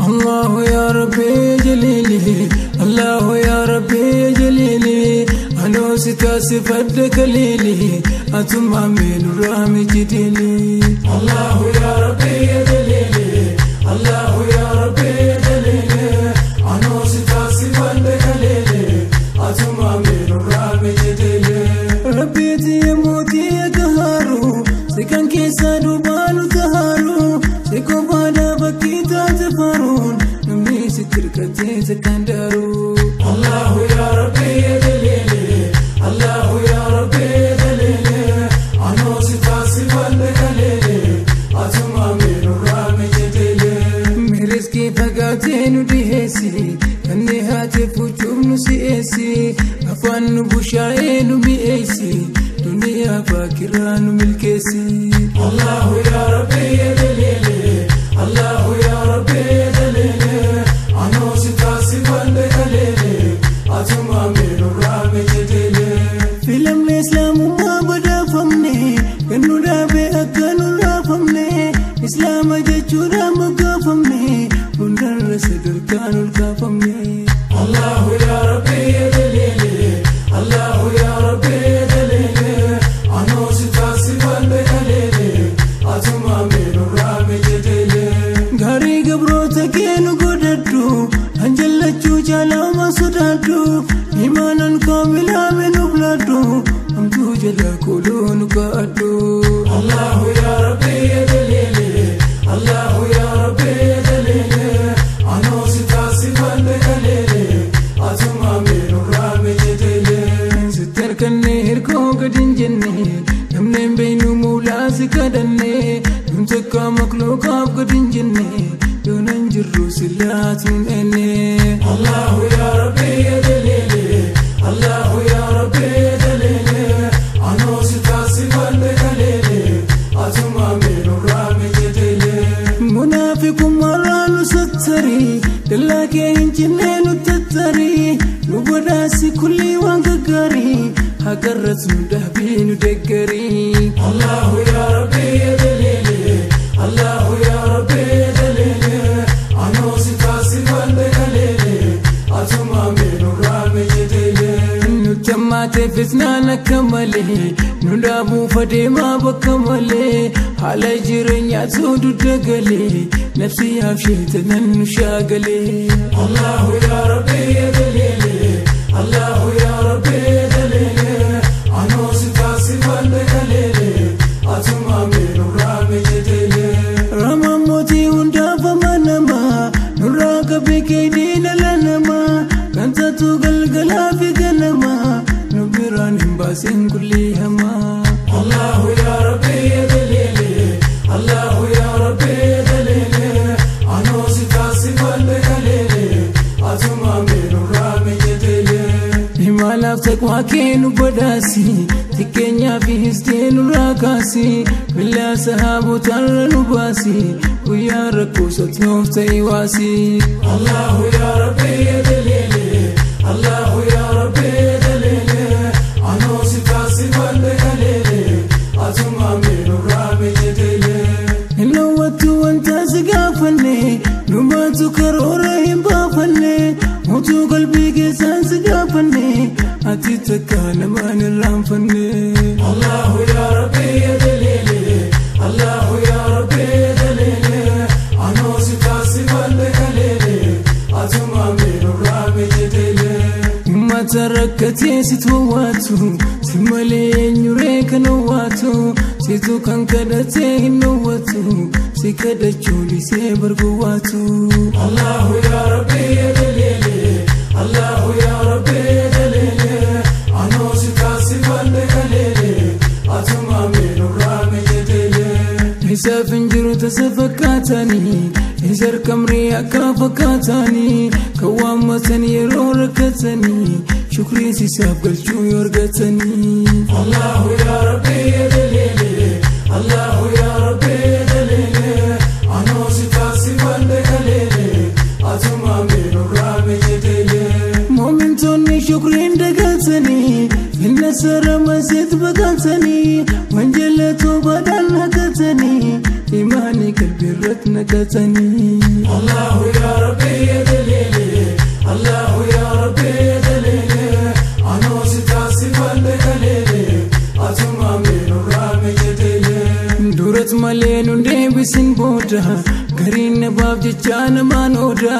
الله يا ربي جليلي الله يا ربي جليلي أنا ستاسفدك ليلي أتم من رامي جديلي الله يا ربي جليلي الله يا ربي جليلي أنا ستاسفدك ليلي أتم من رامي جديلي ربي تيموتي يقهرو سكن كيسادو بالو تهارو سكو بادا بكيتا تفارون نمني ستركتي سكندرو الله يا ربي جليلي الله يا ربي جليلي أنا ستاسفدك ليلي أتم من رامي جديلي مرزقي فقاتين ودهسي كني هاتف وجبن سياسي أفن بشاين بيسي دنيا فاكران ملكسي الله يا ربي جليلي الله يا ربي جليلي أنا ستاسفدك ليلي أتم من رامي جديلي فيلم الإسلام ما بدا فمني كنو دابي أكنو رافمني إسلام جتشورا مقافمني ونرس دركانو الكافمني الله يا ربي جليلي الله يا ربي جليلي أنا ستاسفدك ليلي أتم من رامي جديلي غاري قبروتكينو قددو أنجلتشو جالا ما صدادو إيمانا كاملا من بلادو أمتو جلا كلون كأدو الله يا ربي جليلي الله يا ربي جليلي أنا ستاسفدك ليلي أتم من رامي جديلي ستركني هركو قدن جني نمنين بينو مولا سكدني نمتكا مخلوقا قدن جني دون انجرو سلات من اني الله يا ربي جليلي الله يا ربي جليلي أنا ستاسفدك ليلي أتم من رامي جديلي منافق مران ستري دلاك ينجنين تتري نبراسي كل وانقري هقرت ندهبين ودقري الله يا ربي جليلي الله يا ربي جليلي أنا ستاسفدك ليلي أتم من رامي جديلي نتمات فتنانا كمالي ندابو فديما بكمالي على جيرين يزود دقلي نفسي أفشيتنا نشاقلي الله يا ربي جليلي الله يا ربي جليلي أنا ستاسفدك ليلي أتم من رامي جديلي رماموتي ونداف منما نراك بكيدين لنما كنت تقلقلا في قنما نبران باسين كل هما الله يا ربي جليلي الله يا ربي جليلي أنا ستاسفدك ليلي أتم من رامي جديلي Himalaf taqwa بداسي تكنيا في هستين راكاسي بالله سحاب تر نباسي ويا ركوسة نوف تيواسي الله يا ربي جليلي الله يا ربي جليلي أنا ستاسفدك ليلي أتم من رامي جديلي إنه وانت سقافني نبات كرورهم بافني موتو قلبي كيسان سقافني أتيتك لما نرامفني الله يا ربي جليلي الله يا ربي جليلي أنا ستاسفدك ليلي أتم من رامي جديلي ما تركتي ستواتو سمالي نوريك نواتو سيتو كان كدتي نواتو سكدتشولي سيبرقواتو الله يا ربي جليلي الله يا ربي جليلي أنا ستاسفدك ليلي أتم من رامي جديلي حساب انجرو تسفكاتني إزر كمري أكافكاتني كوامة يرو ركتني شكري سيساب قلشو يرقتني الله يا ربي جليلي الله يا ربي جليلي أنا ستاسفدك ليلي أتم من رامي جديلي مؤمنتوني شكرين دقتني إن سر مسيت بقتني وانجلتو بدل هكتني إيماني قلبي رتنكتني الله يا booda gariin nabaaf jecha namaan ooda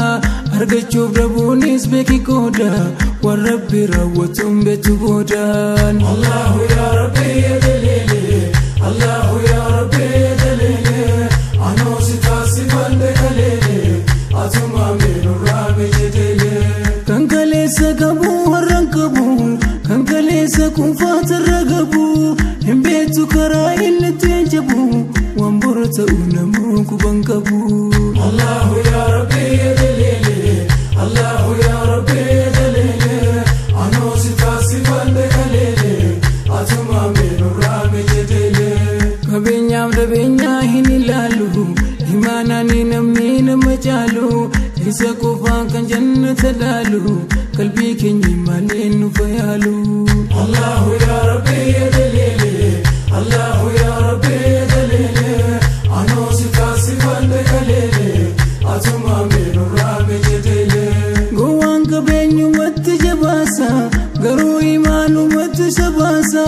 argachuuf dhabuunis beeki qooda waan Rabbi raawwatuun beektu boodaan. Allahu ya Rabbi ya jalili, Allahu ya Rabbi ya jalili, anoo si taasifadhe kaleele, atuma meenurraa mijedele. Kan kaleessa qabu warraan qabu, kan kaleessa kuunfaatarra qabu, hin beektu karaa inni ittiin jabu, waan bora ta'u namuu quban qabu. Allahu ya Rabbi ya jalili, Allahu ya Rabbi ya jalili, anoo si taasifadhe kaleele, atuma meenurraa mijedele. Qabeenyaaf dhabeenyaa hin ilaalu, imaanaan namni nama caalu, isa qofaan kan jannata dhaalu, qalbii keenya malee nu fayaalu. Allahu ya Rabbi ya jalili, Allahu ya Rabbi ya jalili, anoo si taasifadhe kaleele, atuma meenurraa mijedele. Gowwaan qabeenyumatti jabaasa, garuu imaanumatti isa baasa,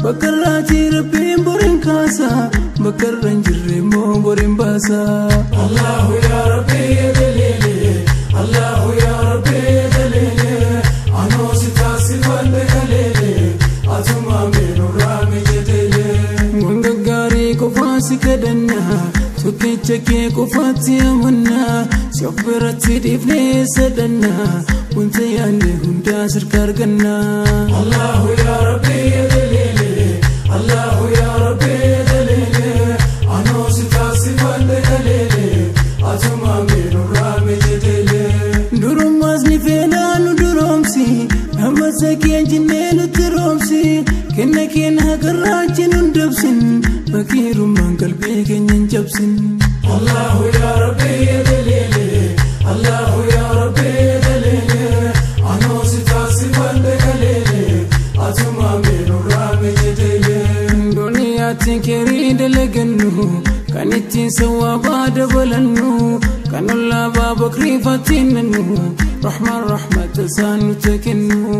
bakka irraatii Rabbiin boriin kaasa, bakka irra hin jirre immoo boriin baasa. Allahu ya Rabbi ya jalili, Allahu ya Rabbi ya jalili, anoo si taasifadhe kaleele, atuma meenurraa mijedele. Waan gaggaarii qofaa si kadhanna, tokkicha kee qofaatti amanna, si of biratti dhiifnee sadhanna, wanta yaadne hundaa sirka arganna. Allahu ya Rabbi ya jalili, Allahu ya Rabbi ya jalili, anoo si taasifadhe kaleele, atuma meenurraa mijedele. Durummaas ni fedhaa nu duroomsi, ammas kee jinnee nutti roomsi, kenna keenya haqarraachi nun dabsin, fakiirummaan qalbii keenya hin cabsin. Allahu ya Rabbi ya jalili, Allahu ya Rabbi ya jalili, anoo si taasifadhe kaleele, atuma meenurraa mijedele. Duniyaatti keerii dalagannu, kan ittiin sawaabaa dabalannu, kan ollaa baabakrii fattiinannu, rahmaan rahmata isaan nutti kennu.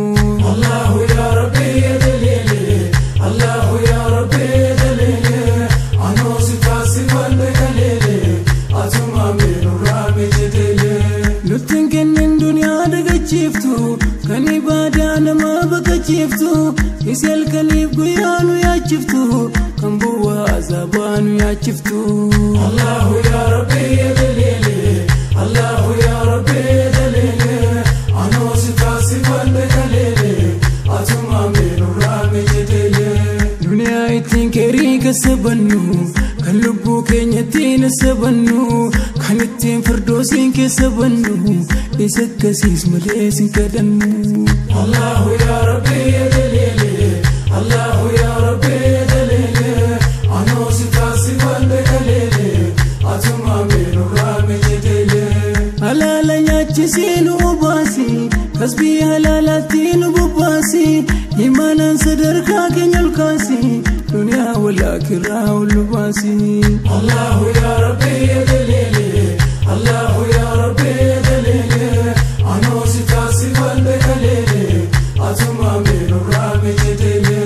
Allahu ya Rabbi ya jalili, Allahu ya Rabbi ya jalili, anoo si taasifadhe kaleele, atuma meenurraa mijedele. Nutti hin kennin duniyaa dagachiiftu, kan ibaadaa namaa baqachiiftu, isa halkaniif guyyaa nu yaachiftu, kan bu'aa azaabaa nu yaachiftu. Allahu ya Rabbi ya jalili, Allahu ya Rabbi ya jalili, anoo si taasifadhe kaleele, atuma meenurraa mijedele. Duniyaa ittiin keerii kasabannu, kan lubbuu keenya ittiin asabannu, kan ittiin firdoosiin keessa bannu, isa akkasiis malee sin kadhannu. Allahu ya Rabbi ya jalili, Allahu ya Rabbi ya jalili, anoo si taasifadhe kaleele, atuma meenurraa mijedele. Halaala nyaachisii nu obaasi, kasbii halaalaatti nu bobbaasi, imaanaan sadarkaa keenya ol kaasi, duniyaa walaakiraa ol nu baasi. Allahu ya Rabbi ya jalili, Allahu ya Rabbi ya jalili, anoo si taasifadhe kaleele, atuma meenurraa mijedele.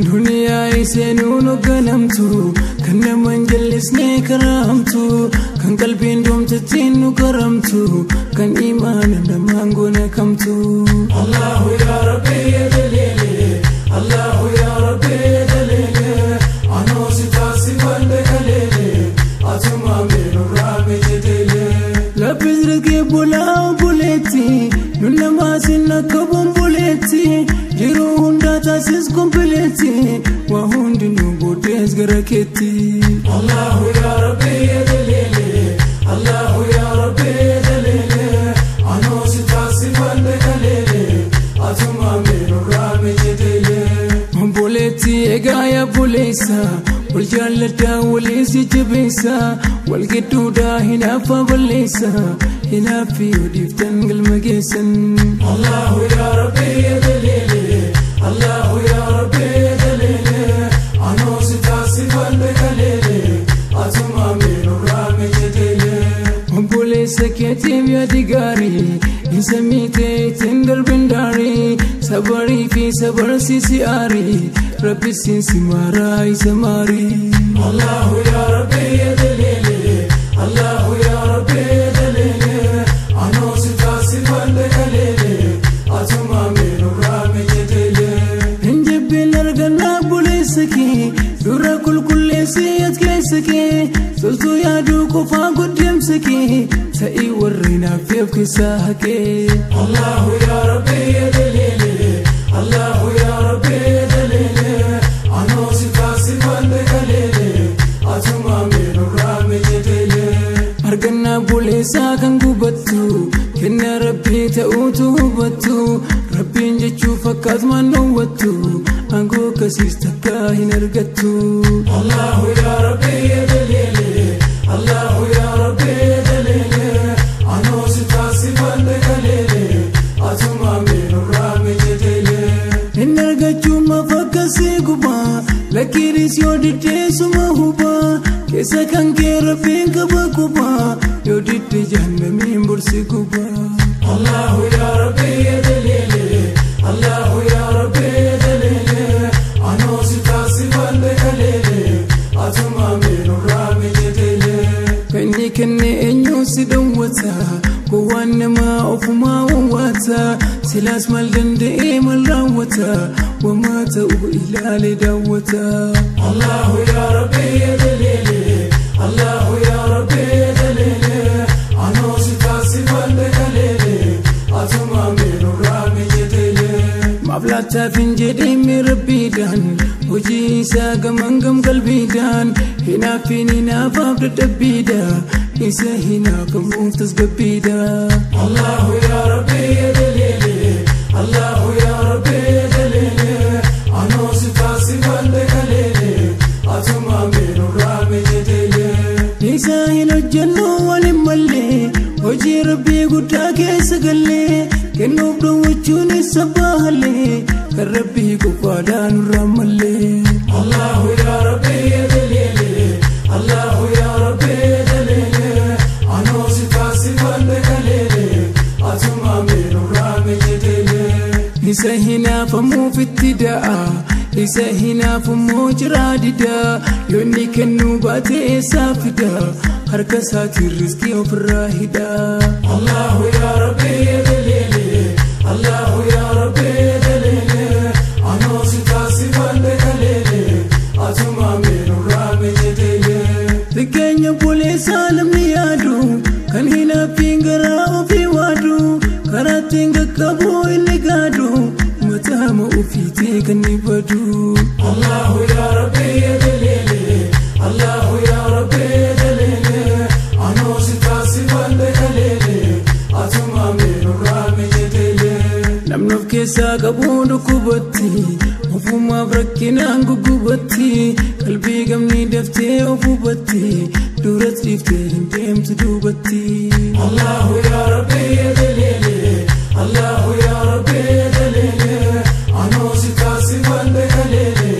Duniyaa iseenuun hoogganamtu, kan nama hin jallisnee karaamtu, kan qalbiin doomtattiin nu karamtu, kan imaana namaan goona kamtu. Allahu ya Rabbi ya jalili, Allahu ya Rabbi ya jalili, anoo si taasifadhe kaleele, atuma meenurraa mijedele. Laphis riqee bulaa obboleetti, nu namaa sin akka bomboleetti, jiruu hundaa taasis kompileetti, waa hundinuu booddees gara keetti. Allahu ya Rabbi ya jalili, Allahu ya Rabbi ya jalili, anoo si taasifadhe kaleele, atuma meenurraa mijedele. Obboleetti egaa yaa buleessa, wal jaalladhaa waliis jajjabeessa, wal gidduudhaa hinaaffaa balleessa, hinaaffii yoo dhiiftan galma geessan. Allahu ya Rabbi ya jalili, Allahu ya Rabbi ya jalili, anoo si taasifadhe kaleele, atuma meenurraa mijedele. Obboleessa keetiif yaadi gaarii, isa miitee ittiin darbin daarii, sabarii fi sabarsiisi aarii, Rabbi siin si maaraa isa maarii. Allahu ya Rabbi ya jalili, Allahu ya Rabbi daleele anoo si taasifadhe kaleele atuma meenurraa mijeteele. Hin jibbiin argannaa buleessa kee dura qulqulleessee as keessa kee toltuu yaaduu qofaa goddeemsa kee ta'ii warri naafeef keessaa haqee. Allahu ya Rabbi daleele Allahu ya Rabbi daleele anoo si taasifadhe kaleele atuma meenurraa mijeteele. Argannaa buleessaa kan gubattu kenna rabbii ta'uutu hubattu rabbiin jechuu fakkaatumaan dhoowwattu aangoo akkasiis takka hin argattu. Allahu ya Rabbi daleele Allahu ya Rabbi daleele anoo si taasifadhe kaleele atuma meenurraa mijeteele. Hin argachuu maaf akkasii gubaa lakkiinis yoo diddeessuma hubaa keessa kan kee rabbiin qaba qubaa yoo didde jahannamiin borsi gubaa. Allahu ya Rabbi daleele Allahu ya Rabbi daleele anoo si taasifadhe kaleele atuma meenurraa mijeteele. Kanni kenne eenyu si dawwata gowwaan namaa ofumaa wawwaata silaas maal danda'ee maal raawwata wamaa ta'u ilaale daawwata. Allahu ya Rabbi daleele Allahu ya Rabbi daleele anoo si taasifadhe kaleele atuma meenurraa mijeteele. Maaf laattaaf hin jedhee rabbiidhaan hojii isaa gaman gam qalbiidhaan hinaafin hinaafaaf dadhabbiidha isa hinaafamuuf tasgabbiidha. Allahu ya Rabbi daleele Allahu ya Rabbi daleele anoo si taasifadhe kaleele atuma meenurraa mijeteele. Isa hin hojjennu waliin mallee hojii rabbii guddaa keessa gallee kennuuf dhoowwachuun isa bahallee kan rabbii qofaadhaan nurraa mallee. Allahu ya Rabbi daleele Allahu ya Rabbi daleele anoo si taasifadhe kaleele atuma meenurraa mijeteele. Isa hinaafamuuf itti da'a isa hinaafammoo jiraa dida yoo inni kennuu baate eessaa fida harka isaatiin riskii ofirraa hidha. Allahu ya Rabbi daleele Allahu ya Rabbi daleele anoo si taasifadhe kaleele atuma meenurraa mijeteele. Xiqqeenya buleessaa namni yaadu kan hinaaffiin garaa ofii waadu karaa ittiin qaqqabu inni gaadu mataama ofiitii kan ni badu. Allahu ya Rabbi daleele Allahu ya Rabbi daleele anoo si taasifadhe kaleele atuma meenurraa mijeteele. Namni of keessaa qabu dhukkubatti ofumaaf rakkinaan guggubatti qalbii gamni daftee of hubatti duras dhiiftee hin deemtu duubatti. Allahu ya Rabbi daleele Allahu ya Rabbi daleele anoo si taasifadhe kaleele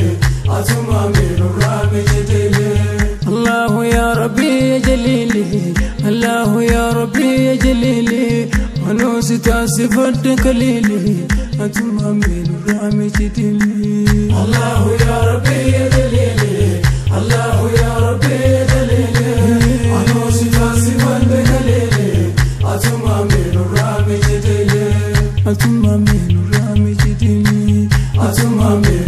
atuma meenurraa mijeteele. Allahu ya Rabbi ya Jalili Allahu ya Rabbi ya Jalili anoo si taasifadhe kaleele atuma meenurraa mijeteele. Allahu ya Rabbi daleele Allahu ya Rabbi daleele anoo si taasifadhe kaleele atuma meenurraa mijeteele. Atuma meenurraa mijeteele. Atuma meenurraa.